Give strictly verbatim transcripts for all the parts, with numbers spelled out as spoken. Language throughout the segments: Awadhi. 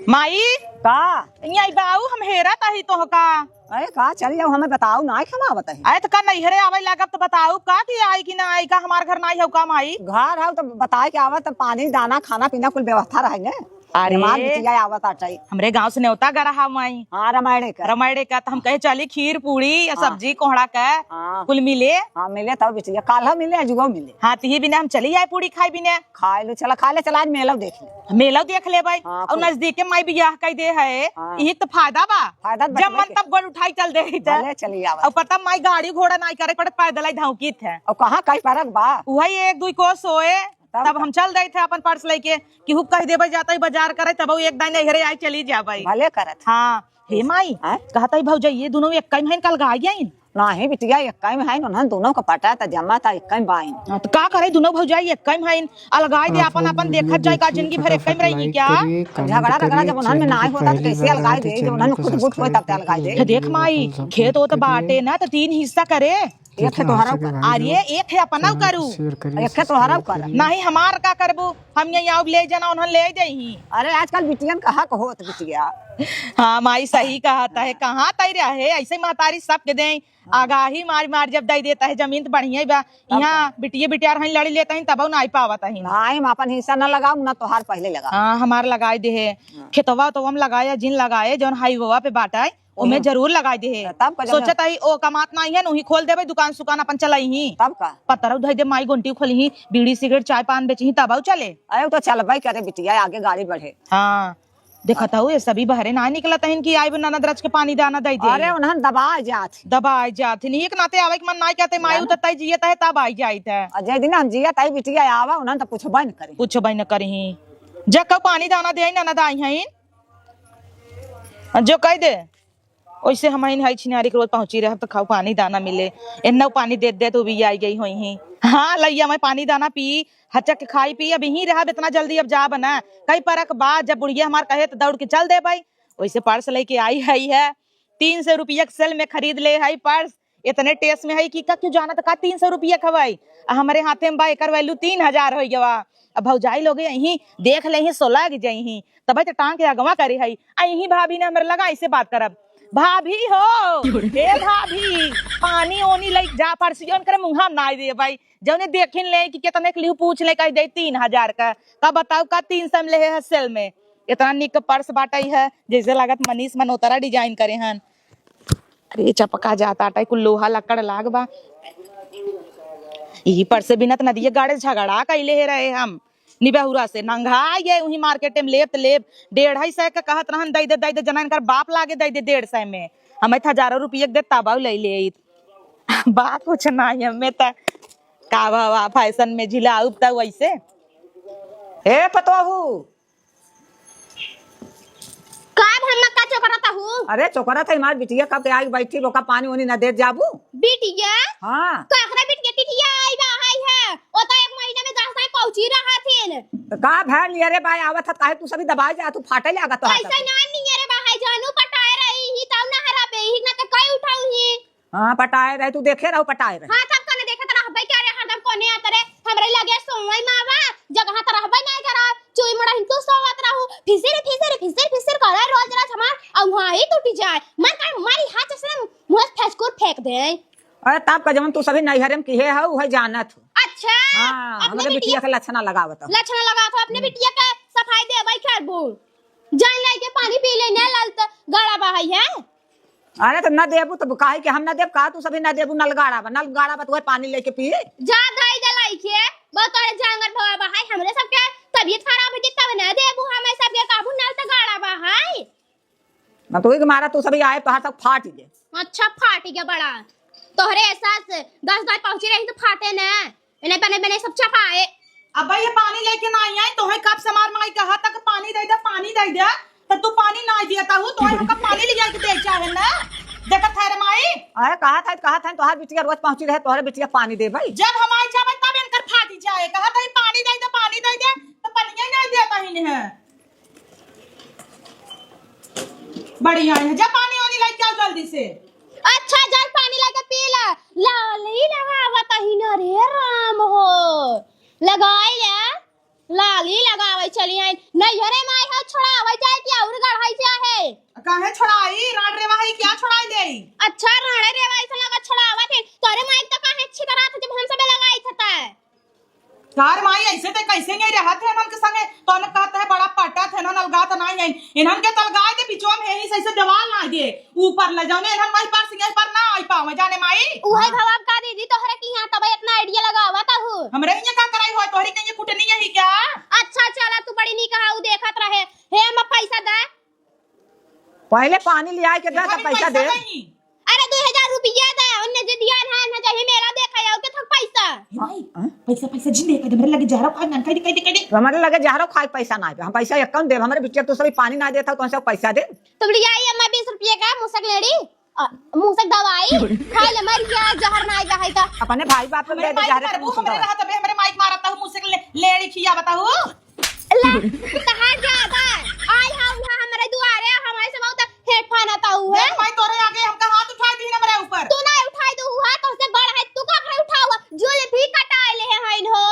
माई, का? यहाँ बाऊ, हम हेरत आही तोहका। अरे का चली जाऊ, हमें बताऊ ना, हम आवत आही। अरे तो का नैहरे आवे लागब तो बताऊ का कि आई कि ना आई, का हमार घर नाई हौ का माई? घर हौ तो बताए के आवत, तो पानी दाना खाना पीना कुल व्यवस्था रहे ने। अरे। हमार बिटिया आवत आटई। हमरे गाँव से नेवता गरा हा माई। हाँ, रमायणे का। रमायणे का, तो हम कहे चली खीर पूड़ी या हाँ। सब्जी कोहड़ा का हाँ। कुल मिले। हाँ, मिले तब बिटिया, काल्ह मिले, अजुगो मिले। हाँ, तिही बिना हम चली आए पूड़ी खाई बिना। खाए लो, चला, खा ले, चला, आज मेला देख ले। मेला देख ले भाई। हाँ, और खूब। नजदीक के माई बियाह कई दे है, हाँ। यही तो फायदा बा। फायदा बा, जब मन तब गोड़ उठाई चल दे है। भले चली आवा। और पता माई गाड़ी घोड़ा नाई करे पड़त, पैदल ही धौंकित है। और कहाँ कई परक बा? वही एक दुई कोस होए, तब तब का? हम चल दे थे अपन पर्स लेके कि हुक कह देबे जाता ही बाजार करे, तब एक दाई नैहरे आई चली जाबे। भले करत। हाँ, हे माई, हाँ? कहता ही भौजाई, ये दोनों एक कई महीन का अलगाई गइन। नाही बिटिया, एक कई में हइन, उन्हन दोनों का पटा त जमा त एक कई में बाइन। हाँ, तो का करे, दोनों भौजाई एक कई में हइन, अलगाई दे, आपन आपन देखत जाए, का जिंदगी भर एक कई में रही क्या? झगड़ा रगड़ा जब उन्हन में नाई होता तो कैसे अलगाई दे, जब उन्हन खुद गुट होए तब ते अलगाई दे। तो देख माई, खेत हो तो बाटे ना, तो तीन हिस्सा करे। एक है तोहरा ऊपर। अरे, एक है अपना करू। एक है तोहरा ऊपर। नाही, हमार का करबू? हम यहीं आउब ले जाना, उन्हन ले जाई। अरे, आजकल बिटियन का हक होत बिटिया। हाँ, माई सही कहत है। कहाँ तई रहे, ऐसे महतारी सबके देई। आगाही मार मार जब दई देता है जमीन तो बढ़िया ही बा। तब यहाँ का? बिटिये बिटियार हईं लड़ी लेता हईं तबौ ना आई पावत हईं। नाही, हम अपन हिस्सा ना लगाऊ, ना तोहार पहले लगाऊ। हाँ, हमार लगाई दे है। हाँ। खेतवा तो हम लगाए, जिन लगाए, जौन हाईवेवा पे बाटा है, ओमे ओमे। जरूर लगाई दे है। तब का जब सोचत हई, ओ कमात नाही है, उही खोल देबे, दुकान सुकान अपन चलाई ही। तब का? पतरौ धई दे, माई गोंटी खोली ही, बीड़ी सिगरेट चाय पान बेची ही, तबौ चले। अरे, वो तो चलबे करे बिटिया, आगे गाड़ी बढ़े। हाँ, देखत हऊ, ये सभी बहरे ना निकलत हईं कि आइब ननद रच के पानी दाना दई दे। अरे, उन्हन दबाए जात। दबाए जात हईं, एक नाते आवे के मन नाई कहते, माई ना, ना। उतरता ही जियत है, तब आई जाइत है। और जे दिन हम जियत है, बिटिया आवा, उन्हन तो पूछबे न करी। पूछबे न करी। जब कब पानी दाना दे, ननद आई हईं, जो कह दे, ओइसे हमहिन हई छिनारी के रोज पहुँची रहब त खाऊ पानी दाना मिले। एन्नौ पानी देत देत उबियाई गई होइहीं। हाँ, लइया मैं पानी दाना पी, हचक के खाई पी, अब यहीं रहब, इतना जल्दी अब जाब ना। कई परक बाद जब बुढ़िया हमार कहे त दौड़ के चल देबई। ओइसे पर्स लेके आई हई है, तीन सौ रुपया के सेल में खरीद ले हई पर्स। इतने टेस में हई कि का क्यों जानत का तीन सौ रुपया के हवई, आ हमरे हाथे में बा, एकर value तीन हजार होइ गवा। अब भौजाई लोग यहीं देख लेहीं, सोलग जइहीं, तबे त टांग के अगवा करे हई। आ यहीं भाभी ने हमरे लगा ऐसे बात करब, "भाभी हो, हे भाभी, पानी ओनी लई जा, परसियो इनकरे मुँहा में नाई देबई, जौने देखिन ले कि केतने के लिहू पूछ ले, कह दे तीन हजार का, का बताऊ का तीन सौ में लेहे है सेल में।" इतना निक पर्स बाटई है, जैसे लागत मनीष मनोतरा design करे हन। अरे, चपका जात आटई, कुल लोहा लक्कड़ लाग बा। यही पर से बिनत नदिया गाड़े झगड़ा कइले हे रहे हम। निबहुरा से नंगा ये उही मार्केट में लेब त लेब, डेढ़ सौ के कहत रहन, दई दे, दई दे, जना इनकर बाप लागे दई दे डेढ़ सौ में। हमें त हजारों रुपये के दे तब ले ले। बात कुछ नाही, हमें त का भावा फैशन में झिलाउब त वैसे। ए पतोहू, का भम्मा का चोकरत हू? अरे चोकरत है, हमार बिटिया कब के आइके बैठी, ओका पानी ओनी न देत जाबू। बिटिया? हाँ। काकरा बिटिया टिटिया आई बा, आई है। ओ तो एक महीना में गाँव से पहुँची रहा थिन। तो का भैल, अरे बाय आवत हत, काहे तू सभी दबाए जा, तू फाटे लागत हो। ऐसा ना नहीं, अरे बा, है जानू पटाए रही ही, तब ना हरा बे ही, ना तो कई उठाऊ ही। हाँ, पटाए रहे, तू देखे रहो, पटाए रहे। हाँ, तब कने देखत रहबे क्या रे, हरदम कोने आत रे, हमरे लगे सोवई में आवा, जगह त रहबे नहीं करा, चुई मुड़ा हिंदू सोवत रहू, फिसिर, फिसिर, फिसिर, फिसिर करे रोज रोज हमार, अउ वहाँ ही टूटी जाए। मर कर मारी हाथ से मुँह फैसकुर फेंक दे। अरे, तब का जवन तू सभी नैहरे में किहे हो, उहे जानत हो। अच्छा, हाँ, अपने हमरे बिटिया बिटिया के लक्षणा लगावत हो। लक्षणा लगावत हो, अपने बिटिया के सफाई देबे करबू। जान लेके पानी पी लेने, लाल त गाड़ा बहाई है। अरे तो न देबू तो काहे कि हम न देब का, तू सभी न देबू, नल गाड़ा बा, नल गाड़ा बा, तू पानी लेके पी। जा धाई दलाई के, बहुत तोरे जांगर भवा बहाई, हमरे सबके तबीयत खराब होती तब न देबू, हमें सबके काबू नल त गाड़ा बहाई। न तो एक मारा तू सभी आए, तोहार सब फाट गए। अच्छा, फाट गया बड़ा, तोहरे एहसास दस दाई पहुंची रही तो फाटे न। एने बने बने सब चपाए। अब ये पानी लेके ना आई, तोहे कब से हमार माई कहा तक पानी दे दे, पानी दे दे, तो तू पानी ना दिया ताहू, तोहे हमका पानी ले जाके दे चाहे ना। देखत है रे माई। अरे कहा था, कहा था, तोहार बिटिया रोज पहुंची रहे, तोहरे बिटिया पानी दे भाई। जब हम आई जाबे तब इनकर फाटी जाए, कहा था पानी दे दे, पानी दे दे, तो पानी नहीं देता ही नहीं है। बढ़िया है, जा पानी वानी लेके आओ जल्दी से। अच्छा, जल पानी लेके पी ला। लाली लगावत ही न रे राम हो, लगाई ले, लाली लगावे चली आई। नैहरे में आई हो, छोड़ावै जाए कि और गढ़ाई जाए है? काहे छोड़ाई? राड़ रेवा है, क्या छोड़ाई देई? अच्छा, राड़े रेवा ऐसा लगा छोड़ावत है। तोरे माई तो काहे अच्छी तरह था जब हम सबे लगाई था तै। तार माई ऐसे ते कैसे नहीं रहत है इन्हन के संगे? तो न कहत है बड़ा पटत है ना, अलगात नहीं है। इन्हन के तलगाए दे बिचवा में, यही सही से दीवाल ना दे। ऊपर ले जाओ ने, इन्हन माई पर सिंगाई पर ना आई पावे जाने माई। उहे हाँ। भवाब का दीदी तोहरे की यहाँ तब इतना idea लगावत हूँ। हमरे यहाँ का कराई हो, तोहरी कहीं कुटनी यही क्या? अच्छा चला तू बड़ी नीक हाउ देखत रहे। हे अम्मा पैसा दे। पहिले पानी लियाइ के दे, देखा तब भी पैसा पैसा दे। नहीं। अरे, दो हजार रुपया दे, उनने जे दिया ना, ना चाहे मेला देखे आओ, के थक पैसा। ए भाई, हाँ? पैसा, पैसा जिन दे, कदम रे लगे जहरो खाए, ना, कह दे, कह दे, कह दे। तो हमरे लगे जहरो खाए पैसा ना है, हम पैसा एक कम देब, हमरे बिटिया तू सभी पानी ना देत हो, तो हम सब पैसा दे। तुम ले आई अम्मा बीस रुपये का मूसक लेड़ी, अ, मूसक दवाई, खाए ले मर गया, जहर ना आएगा है तो। अपने भाई बाप को हमरे दे दे माई जहर के मारबू, मूसक हमरे दवाई। रहा तबे हमरे माई मारत हूँ, मूसक ले, लेड़ी खिया बताऊ। ला, तहार ज्यादा। आय हा उहा हमरे दुआरे, हमरे से बहुत हेठ फानत हऊ है। देख भाई, तोरे आगे हमका हाथ उठाई दी हमरे ऊपर। तू ना उठाई दू हुआ, तोसे बड़ है, तू काकरे उठावा? जुल्फी कटाए ले हैं हो।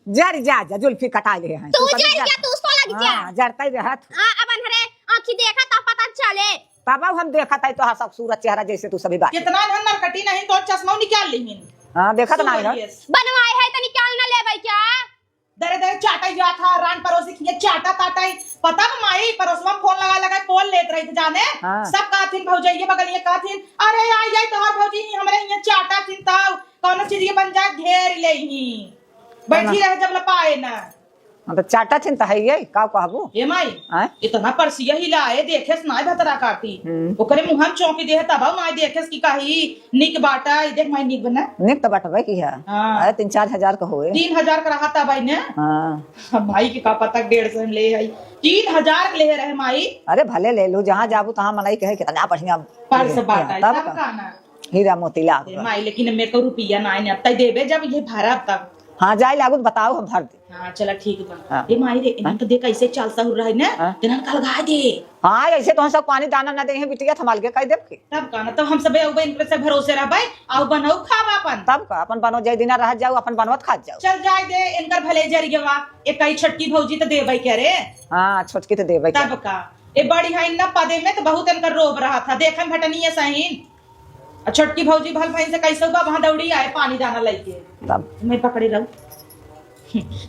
जर जा, जा, जुल्फी कटाए ले हैं। तू तू तो जर जा। जा, तू सो लग जा। हाँ, जरते रहत। हाँ, अब अनहरे आँखी देखा तब पता चले। तब अब हम देखत है तोहार सब सूरत चेहरा जैसे तू सभी बात। कितना धन नरकटी नहीं, तो चश्मा निकाल लेहिन। हाँ, देखत ना है। बनवाए है तो निकाल ना लेबै क्या? दरे दरे चाटा जात हा, रान परोसी खिया चाटा ताटा ही। पता बा माई, परोसवा में फोन लगा लगा पोल लेत रही थी जाने। हाँ। सब कहथिन भौजाई ये बगल ये कहथिन, "अरे आई आई तोहार भौजी ही हमरे यहाँ चाटा थिन तब कौनो चीज के बन जाए घेर ले ही। बैठी हाँ। रहे जब लपाए ना।" हाँ, तो चाटा थिन त है ये, का कहबू? ए माई, आय? इतना परसिया ही लाए, देखे से नाय भतरा काटी। हम्म। ओकरे मुँह में चौंकी दे, तब नाय देखे से कि कही, निक बाटा, ई देख माई निक बना। निक त बटबे की है। हाँ। अरे तीन चार हजार का होए। तीन हजार का रहा था भाई ने। हाँ। अब भाई के का पता डेढ़ सौ में ले आई। तीन हजार के ले रहे माई। अरे भले ले लू, जहाँ जाबू तहाँ मनई कहे कितना बढ़िया। पर्स बाटा, तब तब का? का ना? हीरा मोती लाग ए गए। माई, लेकिन मेरे को रुपया ना आने, अब तक देबे जब ये भरा अब तक। हाँ, जाए लागू तो बताओ, हम भर दे। हाँ, चला ठीक बा। हाँ। ए माई रे, इन्हन हाँ? तो देख कैसे चाल सहूर रहे ना, हाँ? तेनन कल गा दे। हाँ, ऐसे तो हम सब पानी दाना ना दे हैं बिटिया, थमाल के कह देब के। तब का ना, तब हम सबे अउबे इनकरे से भरोसे रहबे, आउ बनऊ खाब अपन। तब का, अपन बनो जाए दिना रह जाऊ, अपन बनवत खात जाऊ। चल जाए दे, इनकर भले जरियवा, एक कई छोटकी भौजी तो देबे के रे। हाँ, छोटकी तो देबे के। तब का, ए बड़ी है इन्ना पदे में तो बहुत इनकर रोब रहा था, देखन भटनिया सहीन। आ छोटकी भौजी भल भैंस से कैसे बा, वहाँ दौड़ी आए पानी दाना लेके। तब? मैं पकड़े रहू।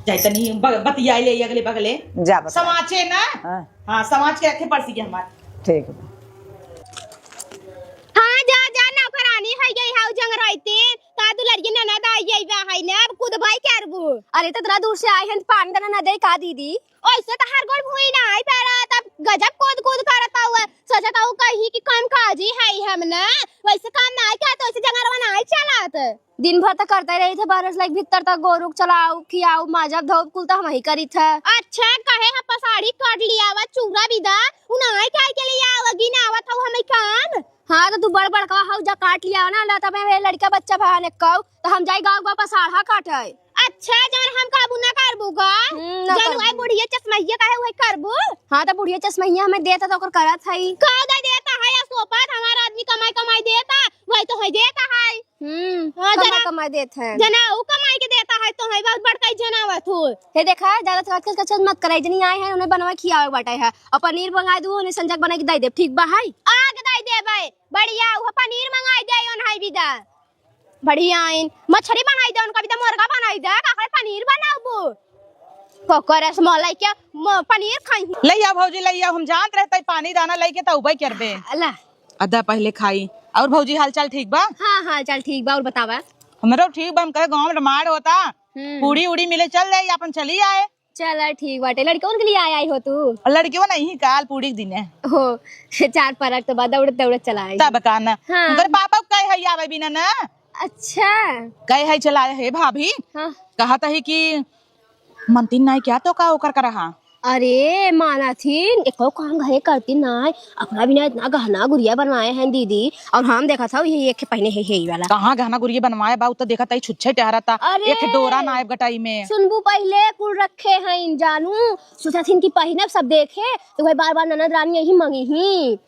जाए तनी ब-, बतियाए ले अगले बगले। जा बता। समाचे ना? हाँ। हाँ, समाज के रखे पड़सी के हमार। ठीक बा। हाँ, जा, जा, नौकरानी है गई, हाउ जंग रहती। का दुलरिये ननद आई गई बा है ना, अब कूद भाई करबू। अरे, तो इतना दूर से आए हैं, पानी दाना ना दे का दीदी? ओइसे तो हर गोल भुई ना आई पारा, तब गजब कूद कूद करत हुआ। सोचत हूँ कहीं कि काम काजी है हम ना, वैसे काम ना आई क्या, तो ऐसे जंगलवा ना आई चलत। दिन भर तो करते रही थे, बारिश लाइक भीतर तक गोरू के चलाऊ, खियाऊ, माजब, धोब, कुल तो हम ही करी थे। अच्छा, कहे है पसाड़ी काट लिया वा, चूरा बिदा, उ ना आई क्या के लिए आवा, गिन आवत हूँ हमें काम। हाँ, तो तू बड़ बड़का हऊ, जा काट लिया ना, ला तब मेरे लड़का बच्चा भा ने कहू, तो हम जाई गाँव गाँव पसाड़ा काटे। अच्छा, जौन हम कहबू ना करबू का? हम्म, ना जौन करबू। वही बुढ़िया चश्मैया कहे वही करबू? हाँ, तो बुढ़िया चश्मैया हमें देता तो ओकर करत हई। का दे देता है या सोपत हमारा आदमी कमाई कमाई देता, वही तो है देता है। हम्म, हाँ, कमाई जना, कमाई देत है। जना ऊ कमाई के देता है तो है बहुत बड़का ही जनावत हो। हे देखा, ज्यादा तो आजकल का चल मत कराई, जनी आए हैं उन्हें बनवा खियावे बाटे है। और पनीर मंगाई दू, उन्हें संजक बनाई के दे दे, ठीक बा है? आग दे देबे, बढ़िया, ऊ पनीर मंगाई दे, उन्हें भी दे। बढ़िया आइन। मछरी बनाई दे, उनका भी तो मुर्गा बनाई दे, काकरे पनीर बनाबू। कोको रसमलाई के म-, पनीर खाई। ले आओ भौजी, ले आओ, हम जानत रहते पानी दाना लेके तो उबई करबे। ला। अदा पहले खाई। और भौजी हाल चाल ठीक बा? हाँ, हाल चाल ठीक बा, और बतावा? हमरो ठीक बा, हम कहे गाँव में रामायण होता, हम्म। पूड़ी उड़ी मिले चल जाए, अपन चली आए। चला ठीक बाटे। लड़कवन के लिए आय आई हो तू? लड़कवन नहीं, काल पूड़ी के दिन है। हो, चार परक तो बाद दौड़त दौड़त चला आई। तब का ना? हाँ। उनकर पापा कहे है आवे बिना ना। अच्छा। कहे है चला आए, हे भाभी। हाँ। कहत है कि मनतीन नाई क्या तो का ओकर का रहा? अरे माना थी, एको काम घरे करती नाई, अपना बिना इतना गहना गुरिया बनवाए हैं दीदी, और हम देखत हौ ये एक पहने है, है ये वाला। कहाँ गहना गुरिया बनवाए बा, उ तो देखत है छुच्छे टहरता, अरे! एक डोरा नायब गटाई में। सुनबू पहले कुल रखे हैं जानू, सोचा थी कि पहिनब सब देखे, तो वही बार बार ननद रानी यही मंगी ही।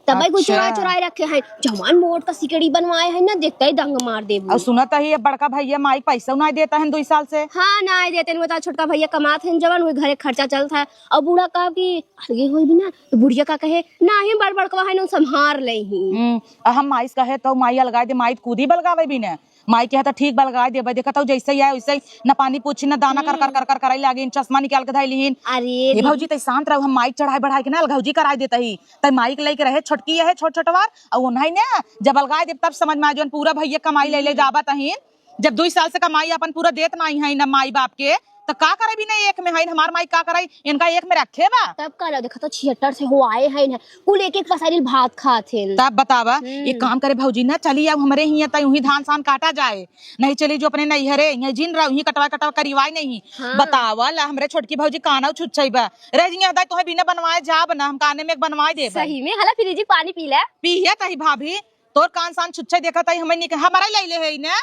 तबै कुछ अच्छा। चुराए चुराए रखे हैं। जवान मोट का सिकड़ी बनवाए हैं ना, देखते ही दंग मार देबू। और सुनत ही, ये बड़का भैया माई पैसा ना देता है दुई साल से। हाँ, ना देते हैं, वो तो छोटका भैया कमात हैं जवन, वही घरे खर्चा चलता है। और बूढ़ा कहा कि अलगे होई भी ना, तो बुढ़िया का कहे, "नाही, बड़ बड़कवा है ना, संभार ले ही।" हम्म, आ हम माई से कहे तो माई अलगाए दे, माई तो कूदी बलगावे भी ना। माई कहे तो ठीक बलगाए देबे, देखत हौ जैसे ही आए वैसे ही, न पानी पूछी, न दाना कर कर कर कर कराई लागिन, चश्मा निकाल के धई लिहिन। अरे ए दीदी। भौजी, तै शांत रहो, हम माई चढ़ाई बढ़ाई के ना अलगौजी कराई देत ही। तै माई के लेके रहे छोटकी है, छोट छोटवार, और उन्हें ना जब अलगाए देब तब समझ में आ जौन पूरा भैया कमाई ले ले हम्म। जाबत ही। जब दुई साल से कमाई अपन पूरा देत नाई है ना माई बाप के, त का करे बिना एक में हइन, हमार माई का करे, इनका एक में रखे बा? तब का ना, देखा तो छिहत्तर से हो आए हैं ना, कुल एक एक पसारी भात खात हैं। तब बतावा, हम्म। एक काम करे भौजी ना, चली आओ हमरे हियां, तई उही धान सान काटा जाए, नहीं चली जो अपने नैहरे, यहाँ जिन रहो, उही कटवा कटवा करिवाए नहीं। हाँ। बतावा ला, हमरे छोटकी भौजी काना छुच्छई बा, रह जिया दाई, तोहे बिना बनवाए जाब ना, हम काने में एक बनवाए देब। सही में, हला फ्रिज पानी पी ले। पी है तही भाभी, तोर कान सान छुच्छे देखत हई, हमें निक-, हमारा ही लैले है ना।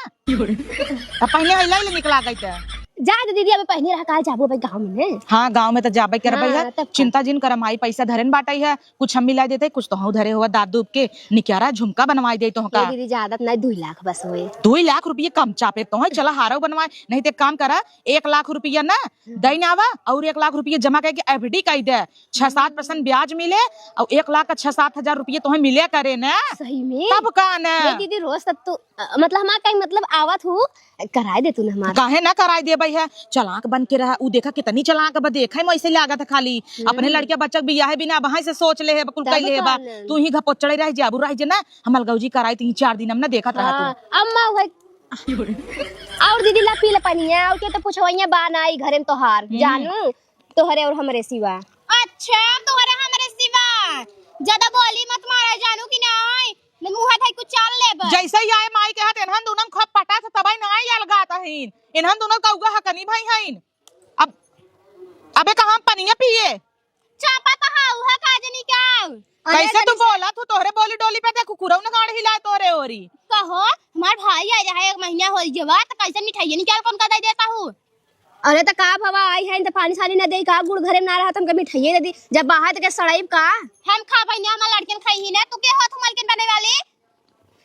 अब पहले है लैले निकला गई त। जा दे दीदी, अबे पहले रहा, काल जाबो अबे गाँव में। हाँ, गाँव में तो जाबे करबे हाँ, है। तब का। चिंता जिन कर, माई पैसा धरेन बाटई है, कुछ हम मिला देते, कुछ तोहू धरे हुआ दादू के निक्यारा झुमका बनवाई दे तोहका। ए दीदी, ज्यादा नहीं, दुई लाख बस होए। दुई लाख रुपये कम चापे तोहे, चला हारौ बनवाए, नहीं तो एक काम करा, एक लाख रुपया ना हम्म। दई ना आवा और एक लाख रुपया जमा करके एफडी कई दे, छह सात परसेंट ब्याज मिले और एक लाख का छह सात हजार रुपये तोहे मिले करे ना। सही में? तब का ना? ये दीदी रोज तब तो, अ, मतलब हमार कहीं मतलब आवत हूँ, कराए दे तू ना हमार। काहे ना कराए दे भाई है, चालाक बन के रहा, उ देखा कितनी चालाक बा, देखे में ऐसे लागत है खाली। हम्म। अपने लड़के बच्चा के बियाहे बिना अब से सोच ले है, कुल तब कई ले है का बा। ना? तू ही घपोचड़े रह जाबू, रह जे ना, हम अलगौजी कराए तीन चार दिन हम ना देखत रहा तू। हाँ, अम्मा वही और दीदी ला पी ले पनिया, और के तो पुछवैया बा ना ई घरे में तोहार, हम्म। जानू, तोहरे और हमरे सिवा। अच्छा, तोहरे हमरे सिवा। ज्यादा बोली मत मारा जानू कि नाई, मैं मुंह धई कुछ चाल लेब। जैसे ही आए माई के हाथ, इन्हन दोनों खूब पटा से तबाई नाई अलगात हईन। इन्हन दोनों कौआ हकनी भाई हईन। अब, अबे कहाँ हम पनिया पिए? चापा तो हाँ, उहे का जनी क्या? अरे कैसे तू जनी से बोला? तू तोहरे बोली डोली पे देख, कुकुरऊ न गाड़ हिलाए तोहरे ओरी। कहो, हमार भाई आए रहा, एक महीना हो गया, तो कैसे मिठाइया निकाल कौन का दे देता हूँ? अरे तो का भवा आई है, तो पानी सानी न दे का, गुड़ घरे में ना रहा, तो हमके मिठाइया दे दी, जब बाहर तो के सड़ाई का? हम खा भाई ने, हमार लड़कियन खाई ही ना, तू के हो तू मलकिन बने वाली?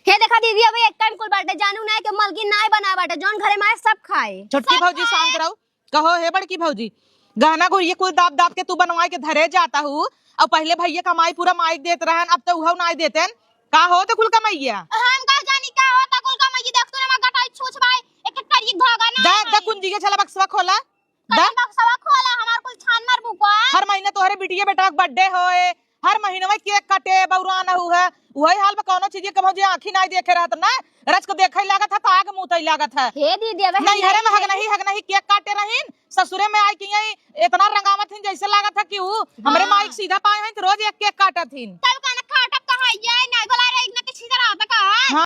हे देखा दीदी, अबे एक टाइम कुल बाटे, जानू ना के मलकिन ना बना बाटे, जौन घरे में आए सब खाए। छोटकी सब भौजी खाए। शांत रहो। कहो, हे बड़की भौजी, गहना गुरिया कुल दाब दाब के तू बनवाए के धरे जाता हूँ, और पहले भैया कमाई पूरा माई के देत रहन, अब तो उहव नाई देतेन। का होत कुल कमैया? हम का जानी का होत कुल कमैया, देख तू रे, मैं गटाई छूछ भाई, एक एक करिए धागा ना दे, दे है। कुंजी के छला बक्सवा खोला। कौन दे। बक्सवा खोला, हमार कुल छान मार बुकवा। हर महीने तोहरे बिटिया बेटा के बर्थडे होए, हर महीनवा केक काटे, बौरान हउ है, उहइ हाल बा, कउनो चीज के कबहुँ जे आँखी नाहीं देखे रहत ना, रच के देखइ लागत है, त आग मुतइ लागत है। हे दीदी, अबे हम नइहरे में नहीं हगनही, हगनही केक काटे रहिन, ससुरे में आइ के यही एतना रंगावत हिन, जइसे लागत है कि उ हमरे हाँ। माई के सीधा पाए हइन, त रोज एक केक काटत हिन। तब